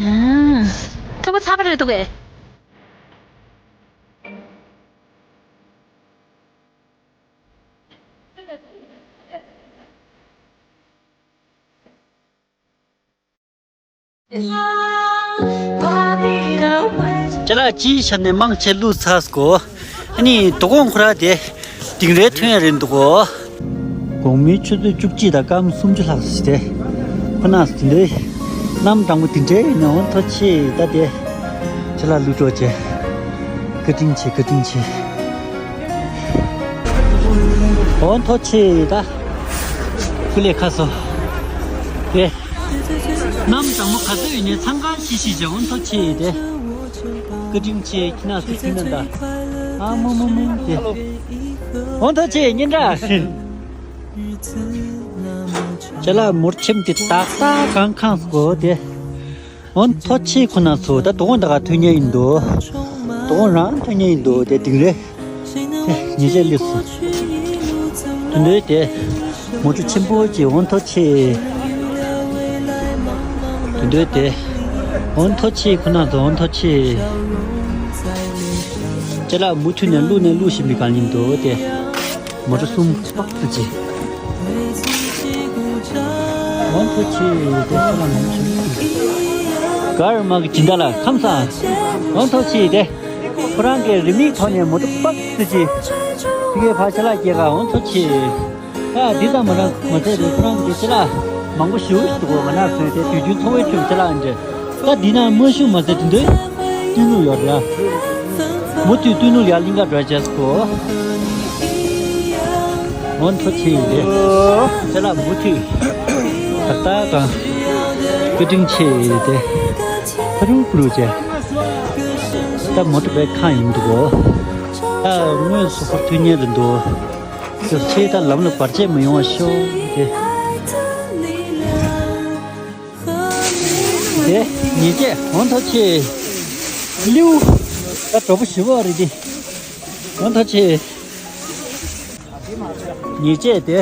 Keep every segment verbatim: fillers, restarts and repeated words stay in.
ཨང་། ཐུག་པ་ཚ་པ་རེད་འདུག་གས། ཅ་ལག་ཅིའི་ཆ་ནས་མང་ཆེ་བླུགས་ཚར་སོང་གོ། ཨ་ནི་དོ་དགོང་ཁོ་ར་དེ་དིང་རི་ཐོན་ཡ་རེད་འདུག་གོ། དགོང་མོའི་ཆུ་ཚོད་བཅུ་གཅིག་དང་སྐར་མ་སུམ་ཅུ་ལྷག་ཙམ་དེ་ཁོ་ན་དེ་འདྲའི་གནམ་གྲང་མོ་དེ་འདྲའི་ཡིན་ན་འོ་ཐོ་ཆེ་ད་དེ་ཅ་ལག་བླུགས་འགྲོ་བྱས། བཀའ་དྲིན་ཆེ། བཀའ་དྲིན་ཆེ། འོ་ཐོ་ཆེ་ད། ཀུ་ལེ་ཁ་སོ། དེ། གནམ་གྲང་མོ་ག་ཚོད་ཡིན་ནའི་འཚང་ཁ་ཤིག་ཤིག་བྱས་འོ་ཐོ་ཆེ་དེ། བཀའ་དྲིན་ཆེ། ཁྱི་ནག་ཚོ་ཁྱི་ནག་ད། ཨ་མོ་མོ་མོ་དེ། འོ་ཐོ་ཆེ་སྙན་གྲགས། ཅ་ལག་མུར་ཁྱིམ་དེ་ཏག་ཏག་གང་ཁང་སོ་དེ། འོ་ཐོ་ཆེ་ཁོ་ན་ཚོ་ད་དོ་དགོང་ད་ག་ཐོན་ཉེ་ཡིན་འདུག་དོ་དགོང་རང་ཐོན་ཉེ་ཡིན་འདུག་དེ་དིང་རི། ཉེ་ཆར་སླེབས་སོང་། དེ་འདྲའི་དེ། མོ་ཊ་ཆེན་པོ་ཅིག་འོ་ཐོ་ཆེ། དེ་འདྲའི་དེ། འོ་ཐོ་ཆེ་ཁོ་ན་ཚོ་འོ་ཐོ་ཆེ། ཅ་ལག་མུ་མཐུད་ནས་བླུགས་ནས་བླུགས་བཞིན་པའི་སྒང་ཡིན་འདུག་སྟེ། མོ་ཊ་གསུམ་པགས་ཙི་ཅི། འོ་ཐོ་ཆེ་དེ་ཁོ་ན་མོ་ཆེ། གར་མ་གི་སྦྱིན་བདག་ལགས་ཁམས་བཟང་། འོ་ཐོ་ཆེ་དེ། ཁོ་རང་གི་རི་མིག་ཐོག་ནས་མོ་ཊ་པགས་ཙི་ཅི། དེ་གའི་ཕར་ཅ་ལག་སྐྱེལ་ག་འོ་ཐོ་ཆེ། ཨ་འདི་ཙམ་མ་རང་མ་ཟད་དེ་ཁོ་རང་གི་ཅ་ལག་མང་པོ་ཞེ་པོ་ཞིག་འདུག་ང་རང་ཚོའི་དེ་དུས་རྒྱུན་འཚོ་བའི་ཁྲོད་ཅ་ལག་འདྲ། ད་འདི་ན་མ་ཤུ་མ་ཟད་དེ་འདོད། སྟོན་ལུགས་ཡོད་རེད། མུ་མཐུད་སྟོན་ལུགས་ཡར་གླིང་ག་འགྲོ་བྱས་སོ། འོ་ཐོ་ཆེ་ཡིན་ཏེ། ཅ་ལག་མུ་མཐུད། ད་ལྟ་གང་། བཀའ་དྲིན་ཆེ་ཡིན་ཏེ། ཕ་རུང་ཀུ་རུ་བྱས། ད་མོ་ཊ་བའི་ཁང་ཡིན་འདུག་གོ། ད་དངོས་སུ་ཕར་ཐོན་ཉེ་རེད་འདུག་ཅོག་ཆེ་ད་ལམ་ལ་བར་ཆད་མི་ཡོང་བ་ཤོག་དེ། དེ་ཉེས་ཆད་འོང་ཐོ་ཆེ། ལིའུ། ད་གྲོགས་པོ་ཞི་བ་རེད་དེ། འོང་ཐོ་ཆེ། ཉེས་ཆད་དེ།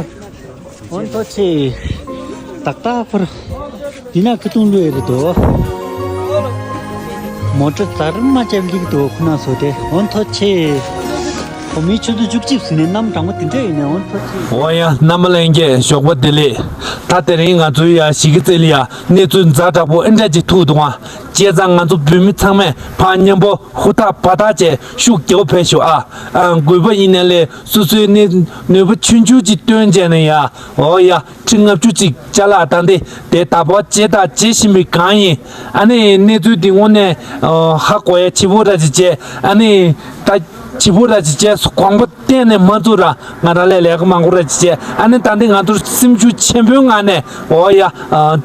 འོང་ཐོ་ཆེ། ཏག་ཏག་ཕུར། འདི་ན་ཁ་ཐུང་ལུས་རེད་དོ། མོ་ཊ་དར་མ་ཅབ་ལིག་དོ་ཁོ་ན་སོ་དེ་འོན་ཐོ་ཆེ། ཁོ་མི་ཆུ་ཚོད་བཅུ་གཅིག་ཟིན་ནས་གནམ་གྲང་མོ་དེ་འདྲ་ཡིན་ནས་འོན་ཐོ་ཆེ། འོ་ཡ་རྣམ་པ་ལྷན་རྒྱས་ཞོགས་པ་བདེ་ལེགས། ད་དེ་རིང་ང་ཚོའི་ཡ་གཞིས་ཀ་རྩེ་ལ་ཡ་གནས་ཚུལ་ཛ་དྲག་པོ་ཨེ་འདྲ་ཅིག་ཐུག་འདུག་ཨ། བྱས་ཙང་ང་ཚོ་བོད་མི་ཚང་མས་ཕར་མཉམ་པོ་ཧུར་ཐག་འབད་ཐག་བྱས་ཤུགས་རྒྱབ་ཕེབས་ཤོག་ཨ། ཨ་དགོས་པ་ཡིན་ན་ལས་སོ་སོའི་ནུས་ནུས་པ་ཆུང་ཆུང་ཅིག་བཏོན་བྱས་ནས་ཡ། འོ་ཡ། ཁྲི་ལྔ་བཅུ་ཅིག་ཅ་ལག་དང་དེ་དེ་ད་བར་བྱས་དང་བྱེད་བཞིན་པའི་སྒང་ཡིན། ཨ་ནི་གནས་ཚུལ་འདི་དངོས་གནས་ཧ་གོ་ཡ་བྱེད་པོ་ར་ཅིག་བྱས། ཨ་ནི་ད་བྱེད་པོ་ར་ཅིག་བྱས་སུ་དགོངས་པ་གཏན་ནས་མ་ཚོམ་ར་ང་རང་ལས་ལས་ཀ་མང་པོ་ར་ཅིག་བྱས། ཨ་ནི་ད་འདི་ང་ཚོར་སེམས་ཤུགས་ཆེན་པོའི་ངང་ནས་འོ་ཡ་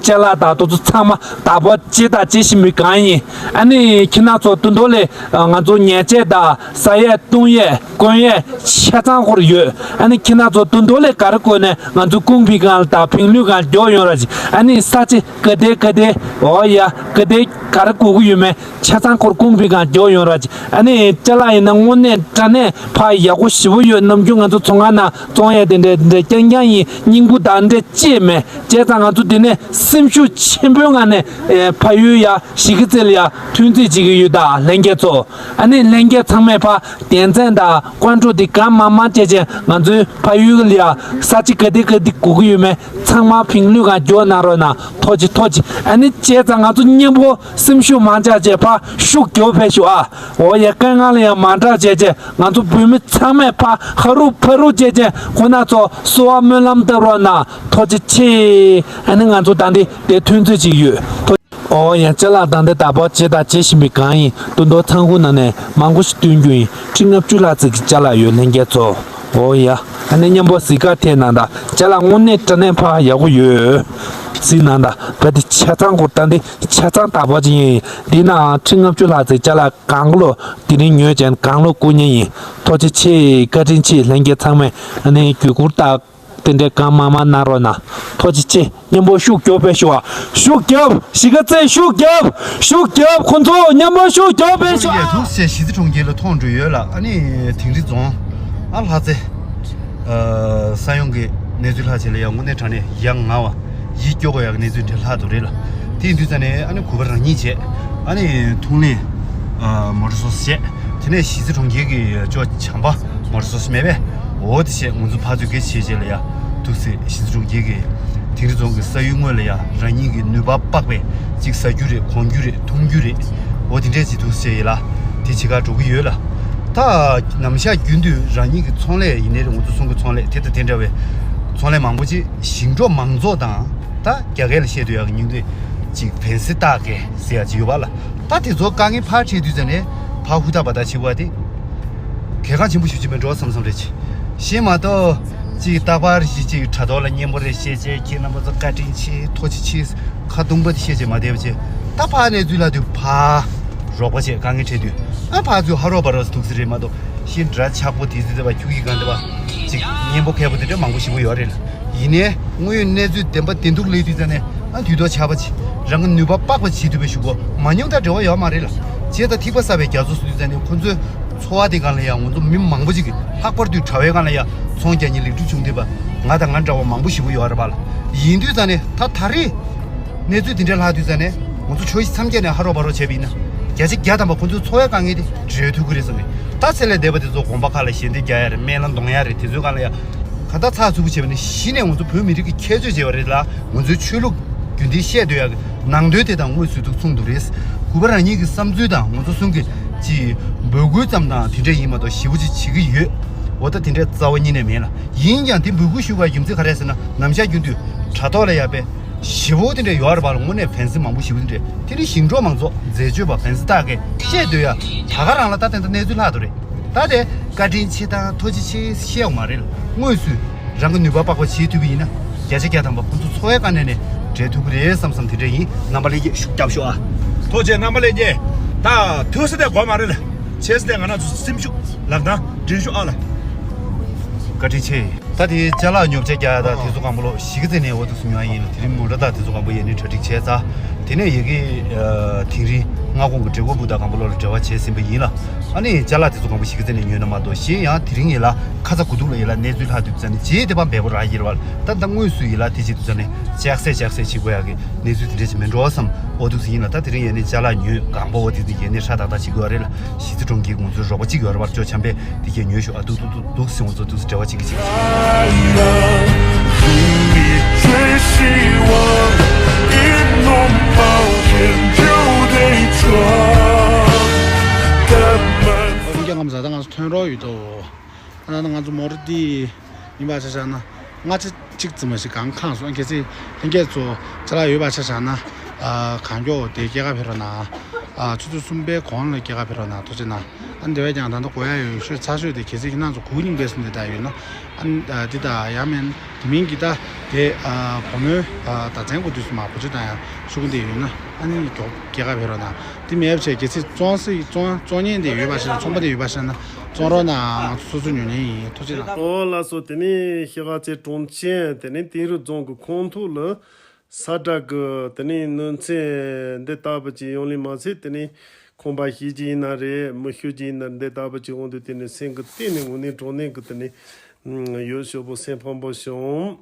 ཅ་ལག་དང་དེ་ཚོ་ཚང་མ་ད་བར་བྱས་དང་བྱེད་བཞིན་པའི་སྒང་ཡིན། ཨ་ནི་ཁྱེད་རང་ཚོ་དུ་མདོ་ལས་ང་ཚོ་ཉལ་ཆས་དང་ཟ་ཡས་བཏུང་ཡས། གོན་ཡས་ཆ་ཚང་སྐོར་ཡོད། ཨ་ནི་ཁྱེད་རང་ཚོ་དུ་མདོ་ལས་ག་རེ་དགོས་ནས་ང་ཚོ་ཀུང་ཕི་སྒང་དང་ཕིང་ལུའུ་སྒང་མགྱོགས་ཡོང་ར་ཅིག་ཨ་ནི་ས་ཆ་ག་དེ་ག་དེ་འོ་ཡ་ག་དེ་ག་རེ་དགོས་ཀྱི་ཡོད་མེད་ཆ་ཚང་སྐོར་ཀུང་ཕི་སྒང་མགྱོགས་ཡོང་ར་ཅིག་ཨ་ནི་ཅ་ལག་ཡིན་ན་དངོས་གནས་དྲང་གནས་ཕར་ཡག་པོ་ཞེ་པོ་ཡོད། ནམ་རྒྱུན་ང་ཚོ་ཚོང་ཁང་ནང་བཙོང་ཡས་དེ་འདྲས་དེ་འདྲས་རྐྱང་རྐྱང་ཡིན། རྙིང་པོ་དང་འདྲས་ཅི་མེད། བྱས་ཙང་ང་ཚོ་འདི་ནས་སེམས་ཤུགས་ཆེན་པོའི་ངང་ནས་ཕ་ཡུལ་ཡ་གཞིས་ཀ་རྩེ་ལ་ཡ་ཐོན་རྩིས་བྱེད་ཀྱི་ཡོད་ད་ལྷན་རྒྱས་ཚོ། ཨ་ནི་ལྷན་རྒྱས་ཚང་མས་ཕར་དན་ཚན་དང་ཀོན་ཀྲོ་དེ་གང་མང་མང་བྱས་བྱས་ང་ཚོའི་ཕ་ཡུལ་ལ་ཡ་ས་ཆ་ག་དེ་ག་དེ་དགོས་ཀྱི་ཡོད་མེད་ཚང་མ་ཕིང་ལུའུ་སྒང་མགྱོགས་གནང་རོགས་གནང་། ཐུགས་རྗེ་ཐུགས་རྗེ། ཨ་ནི་བྱས་ཙང་ང་ཚོ་མཉམ་པོ་སེམས་ཤུགས་མང་ཙམ་བྱས་ཕར་ཤུགས་རྒྱབ་ཕེབས་ཤོག་ཨ། འོ་ཡ་དཀའ་ངལ་ལ་ཡང་མ་འདྲ་བྱས་བྱས་ང་ཚོ་བོད་མི་ཚང་མས་ཕར་ཧ་རུ་ཕ་རུ་བྱས་བྱས་ཁོ་ན་ཚོ་གསོལ་བ་སྨོན་ལམ་བཏབ་རོགས་གནང་། ཐུགས་རྗེ་ཆེ། ཨ་ནི་ང་ཚོ་ད་འདི་དེ་ཐོན་རྩིས་བྱེད་ཀྱི་ཡོད། ཐུགས། འོ་ཡ་ཅ་ལག་དང་དེ་ད་བར་བྱས་དང་བྱེད་བཞིན་པའི་སྒང་ཡིན། དུ་མདོ་ཚང་ཁུག་ནང་ནས་མང་པོ་ཞིག་བཏོན་རྒྱུ་ཡིན། ཁྲི་ལྔ་བཅུ་ལྷག་ཙམ་གྱི་ཅ་ལག་ཡོད་ལྷན་རྒྱས་ཚོ། འོ་ཡ། ཨ་ནི་མཉམ་པོ་གཟིགས་ག་ཐད་གནང་དང་། ཅ་ལག་དངོས་གནས་དྲང་གནས་ཕར་ཡག་པོ་ཡོད། གཟིགས་གནང་དང་། བ་དེ་ཆ་ཚང་སྐོར་ད་འདི་ཆ་ཚང་ད་བར་བྱས་ཡིན། འདི་ནའང་ཁྲི་ལྔ་བཅུ་ལྷག་ཙམ་ཅ་ལག་གང་ལོ་དེ་རིང་ཉོས་བྱས་གང་ལོ་བསྐུར་མཁན་ཡིན། ཐུགས་རྗེ་ཆེ། བཀའ་དྲིན་ཆེ་ལྷན་རྒྱས་ཚང་མས་ཨ་ནི་བརྒྱུད་བསྐུར་དང་། དེ་འདྲའི་གང་མང་མང་གནང་རོགས་གནང་། ཐུགས་རྗེ་ཆེ། མཉམ་པོ་ཤུགས་རྒྱོབ་པའི་ཤུགས་ཨ། ཤུགས་རྒྱོབ། གཞིས་ཀ་རྩེ་ཤུགས་རྒྱོབ། ཤུགས་རྒྱོབ། ཁོ་ཚོ་མཉམ་པོ་ཤུགས་རྒྱོབ་པའི་ཤུགས་ཨ། ཐུགས་རྗེ་གཟིགས་གྲོང་ཁྱེར་ལ་ཐོག་འགྲོ་ཡོད་ལ། ཨ་ནི་དིང་རི་རྫོང་ཨ་ལྷ་རྩེ། ས་ཡོམ་གྱི་གནས་ཚུལ་ལྷག་བྱས་ལ་ཡང་དངོས་གནས་དྲང་གནས་ཡ་ང་བ་ཡིད་སྐྱོ་བ་ཡག་གི་གནས་ཚུལ་འདྲ་ལྷག་འདུག་རེད་ལ། དེ་ཡིན་དུས་ཙ་ནས་ཨ་ནི་གུས་པ་རང་ཉིད་བྱས། ཨ་ནི་ཐུང་ལེན་ཨ་མོ་ཊ་སོ་སི་བྱས། དེ་ནས་གཞིས་རྩེ་གྲོང་ཁྱེར་གྱི་ཅོ་བྱམས་པ་མོ་ཊ་སོ་སི་མེད་པས། འོ་དེ་བྱས་ང་ཚོ་ཕར་ཚུར་སྐད་ཆ་བྱས་བྱས་ལ་ཡ། འདུག་སེ་གཞིས་རྩེ་གྲོང་ཁྱེར་གྱི་དིང་རི་རྫོང་གི་ས་ཡུལ་དངོས་ལ་ཡ་རང་ཉིད་ཀྱི་ནུས་པ་དཔག་པའི་ཅིག་ཟ་རྒྱུ་རེད། གོན་རྒྱུ་རེད། འཐུང་རྒྱུ་རེད། འོ་དེ་འདྲས་ཅིག་འདུག་སེ་བྱས་ཡིན་ལ། དེ་བྱེད་གར་འགྲོ་གི་ཡོད་ལ། ད་ནམ་ཞག་རྒྱུན་དུ་རང་ཉིད་ཀྱི་ཚོང་ལས་ཡིན་ནའི་རེད། ང་ཚོ་ཚོང་གི་ཚོང་ལས་དེ་དང་དེ་འདྲ་བའི་ཚོང་ལས་མང་པོ་ཅིག་ཞིང་འབྲོག་མང་ཚོགས་དང་། ད་རྒྱ་སྐད་ལ་བཤད་དུས་ཡག་གི་ཉུང་དུས་ཅིག་ཕན་སེ་ཏག་གེ་ཟེར་ཡག་ཅིག་ཡོད་པ་ལ། ད་དེ་ཚོ་དཀའ་ངལ་ཕར་འཕྲད་དུས་ཙ་ནས་ཕར་ཧུར་ཐག་འབད་ཐག་བྱེད་དགོས་པ་དེ་གལ་འགངས་ཆེན་པོ་ཞེ་པོ་ཅིག་མིན་འགྲོ་བསམ་བསམ་རེད། ཅིག་ཤེས་མ་གཏོགས་ཅིག་རྟག་པར་ཞིག་ཅིག་དྲ་ཐོག་ལ་སྙན་པོ་རེ་བཤད་བྱས། ཁྱེད་རྣམ་པ་ཚོ་བཀའ་དྲིན་ཆེ། ཐུགས་རྗེ་ཆེ། ཁ་སྟོང་པ་དེ་བཤད་བྱས་མ་བསྡད་པ་བྱས། ད་ཕར་གནས་ཚུལ་ལྷག་དུས་ཕར་རོགས་པ་བྱས། དཀའ་ངལ་འཕྲད་དུས་ཨ་ཕར་ཚུར་ཧ་རོགས་བ་རོགས་འདུག་སེ་རེད་མ་གཏོགས། ཤིན་འདྲ་ཆགས་པོ་དེ་ཚོ་དེ་བ་ཁྱུག་གི་གང་དེ་བ་ཅིག་སྙན་པོ་མཁས་པོ་དེ་འདྲ་མང་པོ་ཞེ་པོ་ཡོད་རེད་ལ། ཡིན་ནའི་དངོས་ཡོད་གནས་ཚུལ་བདེན་པ་བདེན་སྡུག་སླེབས་དུས་ཙ་ནས་ཨ་དུས་ཐོག་ཆར་པ་ཅིག་རང་གི་ནུས་པ་དཔག་པ་བྱེད་ཐུབ་པའི་གཞུག་གུ་མ་མྱོང་དང་འབྲེལ་བ་ཡོད་མ་རེད་ལ། བྱས་ད་ཐིགས་པ་བསགས་པའི་རྒྱ་མཚོ་ཟེར་དུས་ཙ་ནས་ཁོ་ཚོའི་འཚོ་བ་དེ་སྒང་ལ་ཡང་ང་ཚོ་མི་མང་པོ་ཅིག་གིས་ལྷག་པར་དུ་དྲ་བའི་སྒང་ལ་ཡང་ཚོང་རྒྱག་མཁན་ལེགས་གྲུབ་བྱུང་བསྡད་པ་ང་དང་ང་འདྲ་བ་མང་པོ་ཞེ་པོ་ཡོད་རེད་པ་ལ། ཡིན་དུས་ཙ་ནས་ད་ད་རེས་གནས་ཚུལ་དེ་འདྲ་ལྷག་དུས་ཙ་ནས་ང་ཚོ་ཆོས་གཞི་མཚམས་བརྒྱད་ནས་ཧ་རོགས་བ་རོགས་བྱས་པ་ཡིན་ན། བརྒྱ་ཆ་བརྒྱ་ཐམ་པ་ཁོ་ཚོའི་འཚོ་བའི་དཀའ་ངལ་དེ་འབྲལ་ཐུབ་ཀྱི་རེད་བསམ་གི། ད་ཚེ་ལས་འདས་པ་དེ་ཚོ་དགོན་པ་ཁག་ལ་ཞལ་འདེབས་རྒྱག་ཡ་རེད། སྨན་བླ་འདོན་ཡ་རེད། དེ་ཚོའི་སྒང་ལ་ཡ་ག་ད་ཚགས་ཚུད་པོ་བྱས་པ་ནི་གཞི་ནས་ང་ཚོ་བོད་མི་རིགས་ཀྱི་ཁྱད་ཆོས་བྱས་པ་རེད་ལ། ང་ཚོའི་ཆོས་ལུགས་རྒྱུན་ལྡན་བཤད་སྡོད་ཡ་གི་ནང་དོན་དེ་དང་དངོས་སུ་ཐུག་མཚུངས་འདུག་རེད། གུས་པ་རང་ཉིད་ཀྱི་བསམ་ཚུལ་དང་ང་ཚོ་གསུམ་གྱི་ཅིག་འབོད་སྐུལ་ཙམ་དང་དེ་འདྲ་ཡིན་མ་གཏོགས་ཞེ་པོ་ཅིག་བྱེད་ཀྱི་ཡོད། འོ་ད་དེ་འདྲའི་རྩ་བ་ཉིད་ནས་མེད་ལ། ཡིན་ཀྱང་དེ་འབོད་སྐུལ་ཞུ་བའི་རྒྱུ་མཚན་ག་རེ་ཟེར་ན། ནམ་ཞག་རྒྱུན་དུ་དྲ་ཐོག་ལ་ཡ་པའི་ཞེ་པོ་དེ་འདྲ་ཡོད་རེད་པ་ལ། དངོས་གནས་ཕན་སེམས་མང་པོ་ཞེ་པོ་དེ་འདྲ། དེ་ནི་ཞིང་འབྲོག་མང་ཚོགས་མཛེས་དཔྱོད་པ་ཕན་སེམས་ཏག་གེ་བཤད་སྡོད་ཡ། ད་ག་རང་ལ་ད་དེ་འདྲ་གནས་ཚུལ་ལྷག་འདུག་རེད། ད་དེ་བཀའ་དྲིན་ཆེ་དང་ཐུགས་རྗེ་ཆེ་བཤད་ཡོང་མ་རེད་ལ། དངོས་སུ་རང་གི་ནུས་པ་དཔག་པ་བྱེད་ཐུབ་པ་ཡིན་ན་བརྒྱ་ཆ་བརྒྱ་ཐམ་པ་ཁོ་ཚོ་འཚོ་བའི་དཀའ་གནད་ནས་འབྲལ་ཐུབ་ཀྱི་རེད་བསམ་བསམ་དེ་འདྲ་ཡིན། རྣམ་པ་ལྷན་རྒྱས་ཤུགས་རྒྱབ་ཤོག་ཨ། ཐུགས་རྗེ་ཆེ་རྣམ་པ་ལྷན་རྒྱས། ད་ཐུགས་སེམས་དེ་དགོས་མ་རེད་ལ། ཆེ་སེ་དེ་ང་རང་ཚོ་སེམས་ཤུགས་ལག་ཐང་སྒྲིལ་ཤོག་ཨ་ལ། བཀའ་དྲིན་ཆེ། ད་དེ་ཅ་ལག་ཉོ་ཆ་རྒྱག་ཡ་ད་དེ་ཚོ་སྒང་པོ་ལོ་གཞིས་ཀ་རྩེ་ནས་འོ་འདུག་སེ་ཉོ་ཡ་ཡིན་ལ། དེ་རིང་མོ་ཊ་ད་དེ་ཚོ་སྒང་པོ་ཡས་ནས་གྲ་སྒྲིག་བྱས་ཚར། དེ་ནས་ཡ་གི་ཨ་དིང་རི་མངའ་ཁོངས་ཀྱི་བགྲེས་པོ་སྤུན་ཟླ་སྒང་པོ་ལོ་ལ་འབྲེལ་བ་བྱས་ཟིན་པ་ཡིན་ལ། ཨ་ནི་ཅ་ལག་དེ་ཚོ་སྒང་པོ་གཞིས་ཀ་རྩེ་ནས་ཉོས་ན་མ་གཏོགས། གཞན་ཡང་དེ་རིང་ཡིན་ལ་ཁ་ཚ་དགོས་གཏུགས་ལ་ཡིན་ལ་གནས་ཚུལ་ལྷག་དུས་ཙ་ནས་རྗེས་དེ་བ་འབེལ་པོ་རག་ཡིན་ར་བ་ལ། ད་ད་དངོས་སུ་ཡིན་ལ་དེ་བྱེད་དུས་ཙ་ནས་ལྕགས་སྲེག་ལྕགས་སྲེག་བྱེད་དགོས་ཡ་གི་གནས་ཚུལ་དེ་འདྲ་ཅིག་མིན་འགྲོ་བསམ། འོ་འདུག་སེ་ཡིན་ལ། ད་དེ་རིང་ཡས་ནས་ཅ་ལག་ཉོས། སྒང་པོ་འོ་དེ་ཚོ་ཡས་ནས་ཧྲ་ཏག་ཏག་བྱེད་དགོས་ཡ་རེད་ལ། གཞིས་རྩེ་གྲོང་ཁྱེར་ང་ཚོའི་རོགས་པ་གཅིག་ཡོད་ར་བ་ལ། ཅོ་བྱམས་པས་དེ་གས་ཉོས་ཤོག་ཨ། འདུག་འདུག་འདུག་འདུག་སེ་ང་ཚོ་འདུག་སེ་འབྲེལ་བ་གཅིག་གི་གཅིག་ཨ་ནི་ང་ཚོ་མོ་ཊ་འདི་ཡིན་པ་ཆ་བཞག་ན་སྔ་ཆ་གཅིག་ཙམ་མ་ཞིག་གང་འཁངས་སོང་། གལ་སྲིད་ལྷན་རྒྱས་ཚོ་ཅ་ལག་ཡོད་པ་ཆ་བཞག་ན། ཨ་གང་མགྱོགས་དེ་སྐྱེལ་ག་ཕེབས་རོགས་གནང་། ཨ་ཆུ་ཚོད་གསུམ་པའི་གོང་ལ་སྐྱེལ་ག་ཕེབས་རོགས་གནང་། ཐུགས་རྗེ་གནང་། ཨ་དེ་བས་ཀྱང་ད་ལྟ་དགོས་ཡ་ཡོད་ཤོས་ཚ་ཤོས་དེ་གལ་སྲིད་ཁྱེད་རང་ཚོ་གུ་རྙིང་པས་སུ་འདི་ལྟ་ཡོད་ན། ཨ་འདི་ལྟ་ཡ་མིན་དེ་མིན་གྱི་ད་དེ་ཨ་བུ་མོའི་ཨ་ད་མཚན་གོ་དུས་སུ་མ་བུ་ཆུ་དང་ཡང་ཤུ་གུ་འདི་ཡོད་ན། ཨ་ནི་མགྱོགས་སྐྱེལ་ག་ཕེབས་རོགས་གནང་། དེ་མེད་པ་བྱས་གལ་སྲིད་བཙོང་སྲིད་བཙོང་བཙོང་མཁན་དེ་ཡོད་པ་ཞིག་ན། ཚོང་པ་དེ་ཡོད་པ་ཞིག་ན་བཙོང་རོགས་གནང་། ང་ཚོ་སོ་སོ་ཉོ་མཁན་ཡིན། ཐུགས་རྗེ་གནང་། ཨོ་ལགས་སོ། དེ་ནས་གཞིས་ཀ་རྩེ་གྲོང་ཁྱེར་དེ་ནས་དིང་རི་རྫོང་གི་ཁོངས་གཏོགས་ལ་ས་བཀྲ་གི་དེ་ནས་གནོད་འཚེ་འདི་ལྟ་བུ་ཅིག་ཡོང་ལེ་མ་ཚད། དེ་ནས་ཁང་པ་ཞིག་ཅིག་ཡིན་ན་རེད། མི་ཤོས་ཅིག་ཡིན་ན་འདི་ལྟ་བུ་ཅིག་འོང་དུས་དེ་ནས་སེམས་ཀྱི་གཏིང་ནས་དངོས་གནས་དྲང་གནས་ཀྱི་དེ་ནས་ཡོད་ཤོས་པོ་སེམས་ཕམ་པོ་བྱུང་།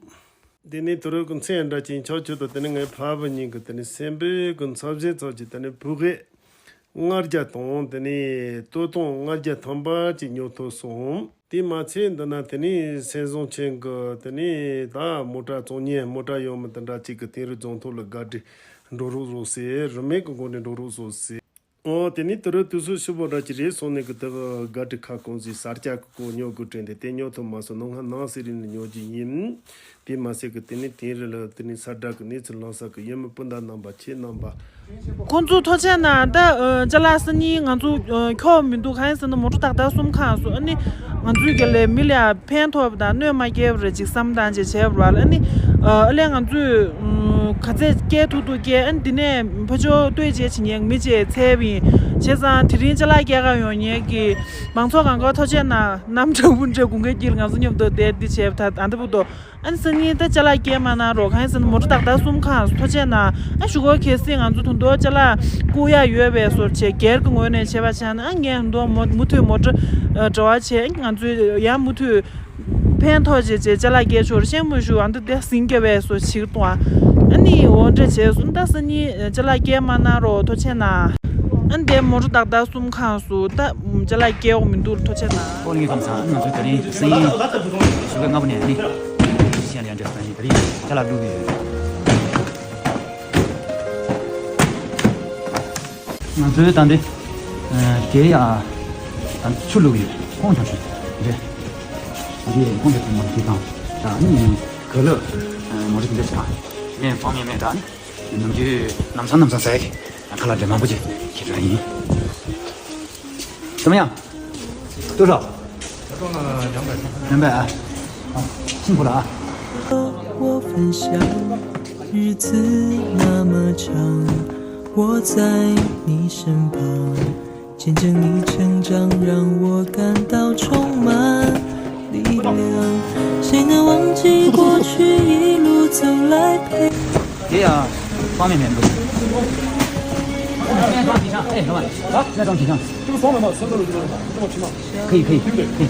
དེ་ནས་དུ་རུ་གི་མཚན་འདྲ་ཅིག་ཆོག་ཆོག་ཏུ་དེ་ནས་ངའི་ཕ་བུ་གཉིས་ཀྱི་དེ་ནས་སེམས་པའི་གི་འཚབ་ཞེན་ཚབ་ཀྱིས་དེ་ནས་བུ་གས་ལྔ་བརྒྱ་དང་དེ་ནས་སྟོད་ཐུང་ལྔ་བརྒྱ་ཐམ་པ་ཅིག་ཉོ་ཐུབ་སོང་། དེ་མ་ཚད་འདི་ན་དེ་ནས་སེམས་བཟང་ཅན་གྱི་དེ་ནས་ད་མོ་ཊ་བཙོང་མཁན་མོ་ཊ་ཡོད་མི་དེ་འདྲ་ཅིག་གིས་དིང་རི་རྫོང་ཐོག་ལ་ག་འདྲ་འགྲོ་རོགས་བཟོ་ཟེར། རིན་མེད་ཀྱི་སྒོ་ནས་འགྲོ་རོགས་བཟོ་ཟེར། ཨོ་དེ་ནས་དུ་རུ་དུས་ཚོད་ཕྱི་པོ་འདྲ་ཅིག་རེད་སོང་ནས་གི་དེ་ག་ག་འདྲ་ཁ་སྐོང་ཟིག་ས་སྐྱ་གི་སྐོར་ཉོ་དགོས་དྲན་ཏེ་དེ་ཉོ་ཐུབ་མ་སོང་། ནང་ང་ནང་སེ་རིང་ནས་ཉོ་རྒྱུ་ཡིན། དེ་མ་ཟད་ཀྱི་དེ་ནས་དིང་རི་ལ་དེ་ནས་ས་བཀྲ་གི་གནས་ཚུལ་བླངས་ས་གི་ཡུལ་མི་སྤུན་ཟླ་རྣམ་པ་ཁྱེད་རྣམ་པ། ཁོང་ཚོ་ཐུགས་རྗེ་གནང་། ད་ཨ་ཅ་ལག་སང་ཉིན་ང་ཚོ་ཨ་འཁྱོག་མི་འདུག་གང་ཡིན་ཟེར་ན་མོ་ཊ་ཏག་ཏག་གསུམ་འཁང་སོང་། ཨ་ནི་ང་ཚོའི་གི་ལས་མི་ལ་ཕན་ཐོགས་པ་དང་གནོད་མ་སྐྱེལ་བ་རེད་ཅིག་བསམ་སྟངས་ཅིག་བྱས་པ་རེད་པ་ལ། ཨ་ནི་ཨ་ལས་ང་ཚོས་ཨ་ག་ཚད་སྐྱེལ་ཐུབ་ཐུབ་སྐྱེལ། ཨ་ནི་འདི་ནས་ཕར་ཕྱོགས་ལྟོས་བཅས་བྱེད་མཁན་མི་ཅིག་འཚོལ་བ་ཡིན། བྱས་ཙང་དེ་རིང་ཅ་ལག་སྐྱེལ་ག་ཡོང་མཁན་གྱི་མང་ཚོགས་གང་ག་ཐུགས་རྗེ་གནང་། གནམ་གྲང་འུར་འདྲ་དགུན་ཁའི་དཀྱིལ་ང་ཚོ་མཉམ་དུ་བསྡད་འདི་བྱས་པ་ད་ཨ་འདི་བུ་དོ། ཨ་ནི་སང་ཉིན་ད་ཅ་ལག་སྐྱེལ་མ་གནང་རོགས། གང་ཡིན་ཟེར་ན་མོ་ཊ་ཏག་ཏག་གསུམ་འཁང་སོང་། ཐུགས་རྗེ་གནང་། ཨ་གཞུག་གུ་གལ་སྲིད་ང་ཚོ་དུང་དུ་ཅ་ལག་བསྐུར་ཡ་ཡོད་པའི་བཟོ་བྱས་སྒེར་གྱི་ངོས་ནས་བྱས་པ་བྱས་ན། ཨ་ངས་དུང་མུ་མུ་མཐུད་མོ་ཊ་ཨ་འབྲེལ་བ་བྱས། ཨ་ང་ཚོས་ཡང་མུ་མཐུད་ཕན་ཐོགས་བྱས་བྱས་ཅ་ལག་སྐྱེལ་ཆོག་རེད། ཤེས་མ་ཞུ་ཨ་འདི་དེ་ཟིང་སྐྱ་བའི་བཟོ་ཞིག་གཏོང་ཨ། ཨ་ནི་འོ་འདྲ་བྱས་སོང་། ད་སང་ཉིན་ཅ་ལག་སྐྱེལ་མ་གནང་རོགས། ཐུགས་རྗེ་གནང་། ཨ་ནི་དེ་མོ་ཊ་ཏག་ཏག་གསུམ་ཁང་སུ་ད་ཅ་ལག་སྐྱེལ་འོག་མི་འདུག་ཐུགས་རྗེ་གནང་། ཨོ་ལིང་ཁམས་ཚང་། ང་ཚོ་དེ་རིང་སང་ཉིན་ཞོགས་པ་སྔ་པོ་ནས་ནི་ཤི་ཡང་ཡང་འདྲ་སང་ཉིན་དེ་རིང་ཅ་ལག་བླུགས་ཡོད། ང་ཚོའི་ད་འདི་དེ་ཡ་ད་ཆུ་བླུགས་ཡོད། ཁོང་ཐང་ཤོད་རེད། འདི་ཁོང་གི་ཐུག་མ་འདི་དང་ད་ནི་ག་ལ་མོ་རིག་འདི་ཆ་ངས་ཕང་མེད་མེད་ད་ནི། ནམ་རྒྱུན་ནམ་སང་ནམ་སང་ཟ་ཡ་གི་ཁ་ལག་འདྲ་མང་པོ་ཅིག་ཁྱེད་རང་ཡིན། 怎么样？多少？两百啊。好，辛苦了啊。我分享。日子那么长，我在你身旁，见证你成长，让我感到充满力量。谁能忘记过去一路走来陪 这样方便面不行。现在装几箱？哎，老板，啊，现在装几箱？这个方便面三百六十多，这么平吗？可以，可以，可以。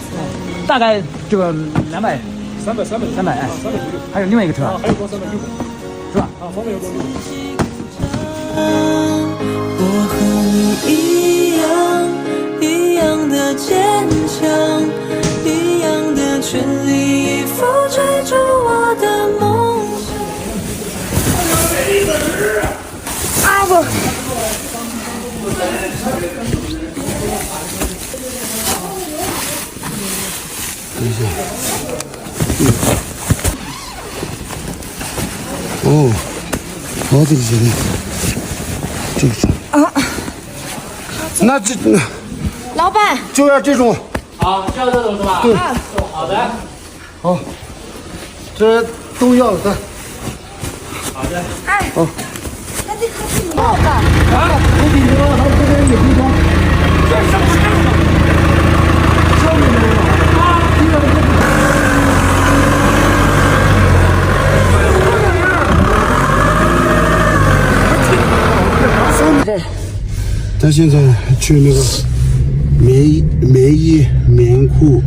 大概这个两百。三百，三百。三百，哎。啊，三百。还有另外一个车。啊，还有装三百六。是吧？啊，方便面装六。 我和你一样，一样的坚强，一样的全力以赴追逐我的梦想。啊不！等一下。哦，哦，这个行。这个。啊。那这，那老板。就要这种。啊，就要这种是吧？对。啊。好的。好，这都要的。 哎，哦，那这可是你要的。啊，我给你说，他这边有地方，这是不正常的。他现在去那个棉衣、棉衣、棉裤、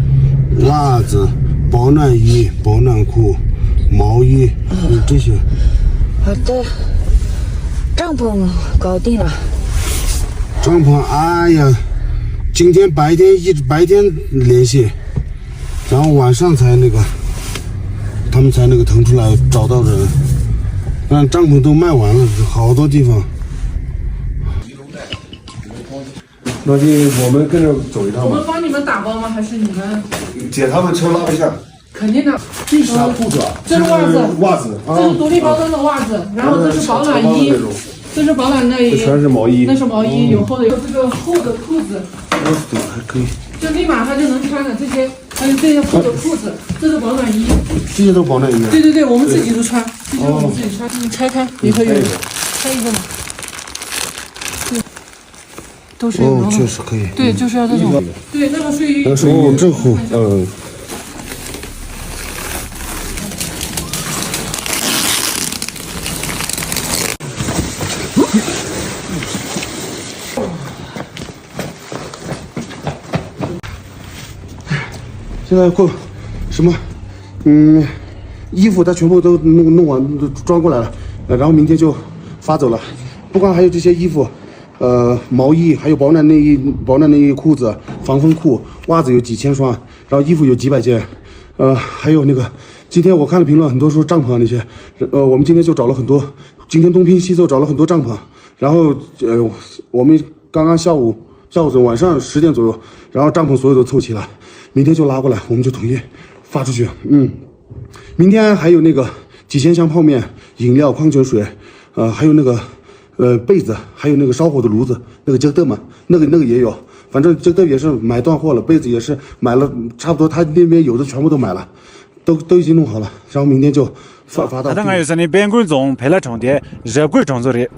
袜子、保暖衣、保暖裤、毛衣，嗯，这些。好的，帐篷搞定了。帐篷，哎呀，今天白天一直白天联系，然后晚上才那个，他们才那个腾出来找到人，但帐篷都卖完了，好多地方。 那就我们跟着走一趟吧。我们帮你们打包吗？还是你们？姐他们车拉不下。肯定的。这是啥裤子啊？这是袜子。这是袜子啊。这是独立包装的袜子，然后这是保暖衣，这是保暖内衣，这全是毛衣。那是毛衣，有厚的，有这个厚的裤子。还可以。这立马他就能穿的，这些，还有这些厚的裤子，这是保暖衣。这些都保暖衣啊？对对对，我们自己都穿，这些我们自己穿。你拆开，里头有，拆一个嘛。 都是有哦，确实可以。对，就是要这种。对，那个睡衣。那睡衣哦，真厚。嗯。现在够什么？嗯，衣服他全部都弄弄完，都装过来了，然后明天就发走了。不光还有这些衣服， 呃，毛衣，还有保暖内衣、保暖内衣、裤子、防风裤、袜子有几千双，然后衣服有几百件，呃，还有那个，今天我看了评论，很多说帐篷啊那些，呃，我们今天就找了很多，今天东拼西凑找了很多帐篷，然后，呃，我们刚刚下午，下午左右，晚上十点左右，然后帐篷所有都凑齐了，明天就拉过来，我们就统一发出去。嗯，明天还有那个几千箱泡面、饮料、矿泉水，呃，还有那个 呃，被子，还有那个烧火的炉子，那个 ཇག་ཏོག་嘛，那个，那个也有，反正 ཇག་ཏོག་也是买断货了，被子也是买了，差不多他那边有的全部都买了，都，都已经弄好了，然后明天就发，发到。 ད་ལྟ་ང་ཡོད་ས་ནི་དཔལ་མགོན་རྫོང་བལ་གྲོང་རྡལ་རབ་རྒོད་གྲོང་ཚོ་རེད།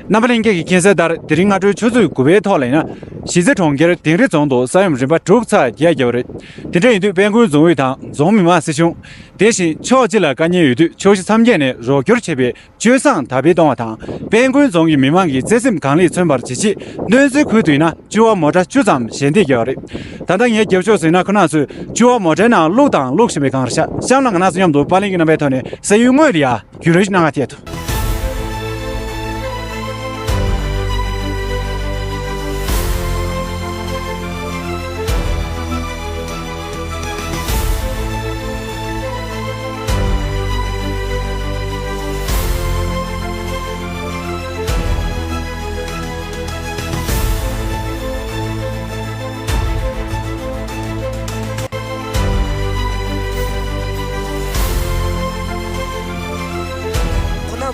རྣམ་པ་ལྷན་རྒྱས་ཀྱིས་མཁྱེན་གསལ་ལྟར་དེ་རིང་སྔ་དྲོའི་ཆུ་ཚོད་དགུ་པའི་ཐོག་ལ་ཡིན་ན་གཞིས་རྩེ་གྲོང་ཁྱེར་དིང་རི་རྫོང་དུ་ས་ཡོམ་རིམ་པ་དྲུག་ཚེག་བརྒྱབ་ཡོད་རེད། དེ་འདྲ་ཡིན་དུས་དཔལ་མགོན་རྫོང་ཨུད་དང་རྫོང་མི་དམངས་སྲིད་གཞུང་། དེ་བཞིན་ཕྱོགས་གཅིག་ལ་དཀའ་ངལ་ཡོད་དུས་ཕྱོགས་བཞི་མཚམས་བརྒྱད་ནས་རོགས་སྐྱོར་བྱེད་པའི་སྤྱོད་བཟང་དར་སྤེལ་གཏོང་བ་དང་། དཔལ་མགོན་རྫོང་གི་མི་དམངས་ཀྱི་བརྩེ་སེམས་གང་ལེགས་མཚོན་པར་བྱེད་ཆེད་གནོད་འཚེ་ཁུལ་དུ་ཡིན་ན་སྐྱོ་བ་མོ་ཊ་བཅུ་ཙམ་ཞལ་འདེབས་བརྒྱབ་པ་རེད། ད་ལྟ་ངའི་རྒྱབ་ཕྱོགས་སུ་ཡིན་ན་ཁོ་རང་ཚོས་སྐྱོ་བ་མོ་ཊའི་ནང་བླུགས་དང་བླུགས་བཞིན་པའི་སྒང་རེད་ཤག་གཤམ་ལ་ང་རང་ཚོ་མཉམ་དུ་པཱ་ལིང་གི་རྣམ་པའི་ཐོག་ནས་ས་ཡུལ་དངོས་ལ་ཡ་བརྒྱུད་རིམ་ཞིག་གནང་ག་ཐད་དུ།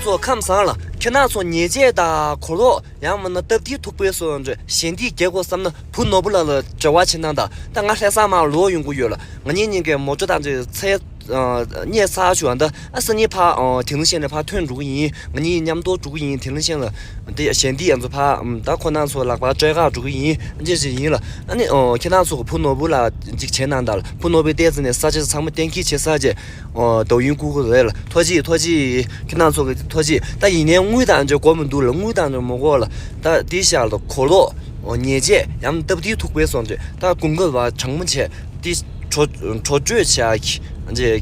ཚོ་ཁམས་བཟང་ལ། ཁྱེད་རང་ཚོ་ཉེས་ཆད་དང་གོ་ལོག་ཡང་མིན་ན་སྟབས་བདེའི་ཐུག་པའི་སོགས་འདྲ་ཞལ་འདེབས་རྒྱག་དགོས་བསམ་ན་བུ་ནོར་བུ་ལགས་ལ་འབྲེལ་བ་བྱེད་གནང་དང་། ད་ང་ལྷ་ས་མར་ལོག་ཡོང་གི་ཡོད་ལ། ང་གཉིས་གཉིས་ཀའི་མོ་ཊ་དང་འདྲ་ཚད་ཨ་གཉེར་ཚར་བྱུང་བ་འདི། ཨ་སང་ཉིན་ཕར་ཨ་དིང་རི་ཤན་ནས་ཕར་ཐོན་འགྲོ་གི་ཡིན། ང་གཉིས་མཉམ་དུ་འགྲོ་གི་ཡིན། དིང་རི་ཤན་ལ་འདི་ཞལ་འདེབས་ཡང་ཚོ་ཕར་ཨམ་ད་ཁོ་རང་ཚོ་ལག་པར་སྤྲད་གར་འགྲོ་གི་ཡིན། ཨ་འདྲ་ཞིག་ཡིན་ལ། ཨ་ནི་ཨོ་ཁྱེད་རང་ཚོ་གི་བུ་ནོར་བུ་ལ་ཅིག་བྱེད་གནང་དང་ལ། བུ་ནོར་བུའི་ལྟས་ཚེ་ནས་ས་ཆ་ཚང་མ་གཏན་འཁེལ་བྱེད་ས་བྱས། ཨོ་ཏོག་དབྱིན་བསྐུར་གི་རེད་ལ། ཐུགས་རྗེ་ཆེ། ཐུགས་རྗེ་ཆེ། ཁྱེད་རང་ཚོ་གི་ཐུགས་རྗེ་ཆེ། ད་ཡིན་ནའི་དངུལ་དང་འདྲ་དགོས་མི་འདུག་ལ། དངུལ་དང་འདྲ་མི་དགོས་ལ། ད་འདི་ཤར་ལ་གོ་ལོག་ཨོ་ཉེས་ཆད་ཡང་སྟབས་བདེའི་ཐུག་པའི་སོགས་འདྲ། ད་དགུན་ཁ་བ་གྲང་མོ་བྱས་འདི་གྲོ་གྲོ་བཅོས་བྱ་གི་འདྲ་